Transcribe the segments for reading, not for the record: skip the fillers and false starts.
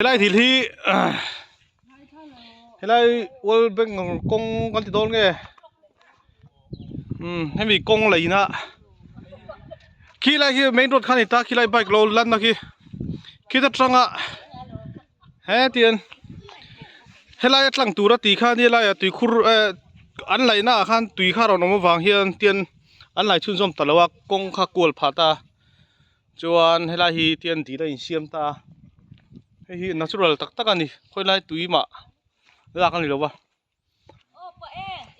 Helai thil hi helai world bank kawng kan ti dawn nge umm hemi kawng leina khilai hi main road kha a ni ta khilai bike lo lan na khi khita tanga hetiang helai a tlang tur a tih kha nia laiah tuikhur eh an laihna ah khan tui kha a rawn awm avang hian tian an lai chhunzawm ta lo a kawng kha kual phah ta a. Chuan helai hi tian dil a insiam ta a hei hi natural tak tak a ni khawilai tui mah lak a ni lo va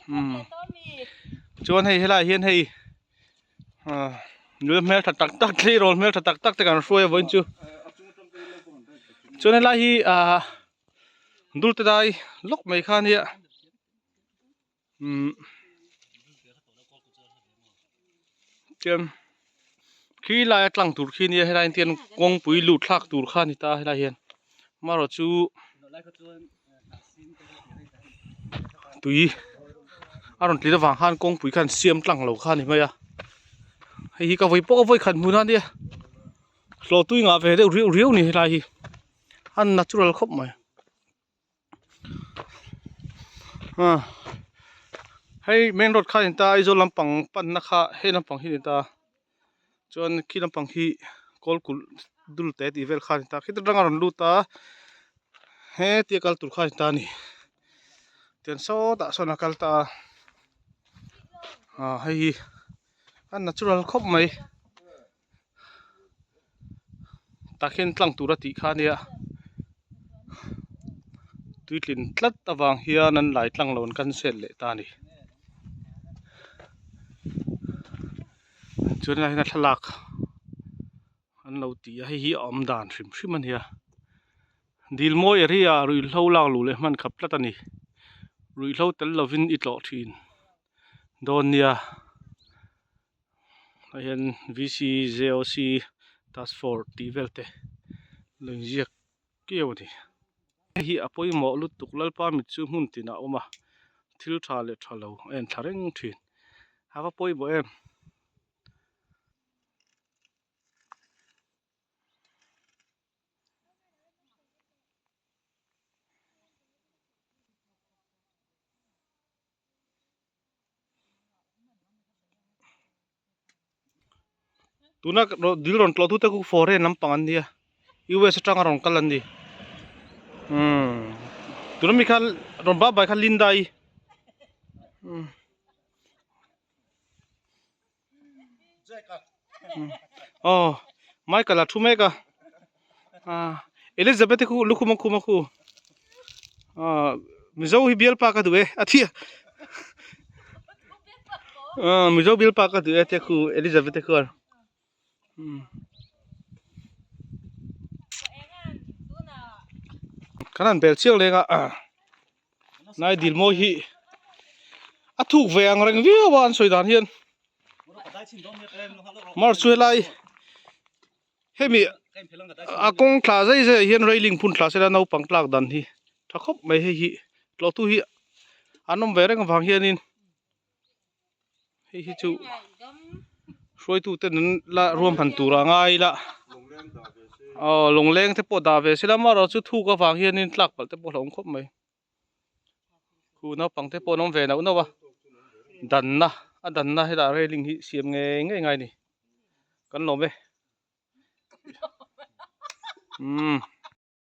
umm chuan hei helai hian hei ah nula hmeltha tak tak tleirawl hmeltha tak tak te kan hruai a vawiin chu chuan helai hi ah dul te dai lawk mai kha ania umm chuan khi laia tlang tur khi nia helai hian kawngpui lut thlak tur kha a ni ta helai hian amaherawh chu tui a rawn tlit avang khan kawngpui khan siam tlang lo kha a ni mai a hei hi ka vawi pawh ka vawi khat hmun a nia hlawh tui ngah ve deuh riau riau a ni helai hi a natural khawp mai. Hei main road kha a ni ta Aizawl lampang panna kha hei lampang hi a ni ta chuan khi lampang hi kawl kulh dul te tih vel kha a ni ta khita tang a rawn lut a hetia kal tur kha a ni ta a ni tian sawtah sawn a kal ta a ah hei hi a natural khawp mai. Tah khian tlang tur a tih kha ania tuitlin tlat avang hian an lai tlang lo an cancel leh ta a ni chuan helai hian a thlalak an lo ti a hei hi a awm dan hrim hrim a nia dil mawi area ah ruihhlo lak luh leh hman khap tlat a ni ruihhlo tel lovin i tlawh thin dawn nia. Ah hian VCJOC task force tih vel te lo inziak kiau a ni. Hei hi a pawimawh lutuk Lalpa mit chu hmun tinah a awm a, thil tha leh tha lo a en thla reng thin. A va pawimawh em? Tuna dil rawn tlawh tute khu foreign lampang an nia US atanga rawn kal an ni umm tuna mi kha rawn bak bai kha Linda i umm aw Michael a thu mek a ah Elizabeth khu lukhum a khum a khu ah Mizo hi bialpa ka duh e a thi ah Mizo bialpa ka duh e tia khu Elizabeth te khuan umm kan han bel chiang leng a nai dil mawi hi a thuk ve ang reng viau a an sawi dan hian mar chu helai hemi a kawng thla zai zai ah hian railing phun thla sela naupang tlak dan hi tha khawp mai hei hi tlawhtu hi an awm ve reng avang hianin hei hi chu hruaitu ten an la ruam han tur a ngai ila aw lungleng te pawh dah ve sela amaherawhchu thuk avang hianin tlak palh te pawh a hlauhawm khawp mai. Khu naupang te pawh an awm ve nauh nauh a danna a danna hetah railing hi siam ngei ngei ngai a ni kan lawm e umm.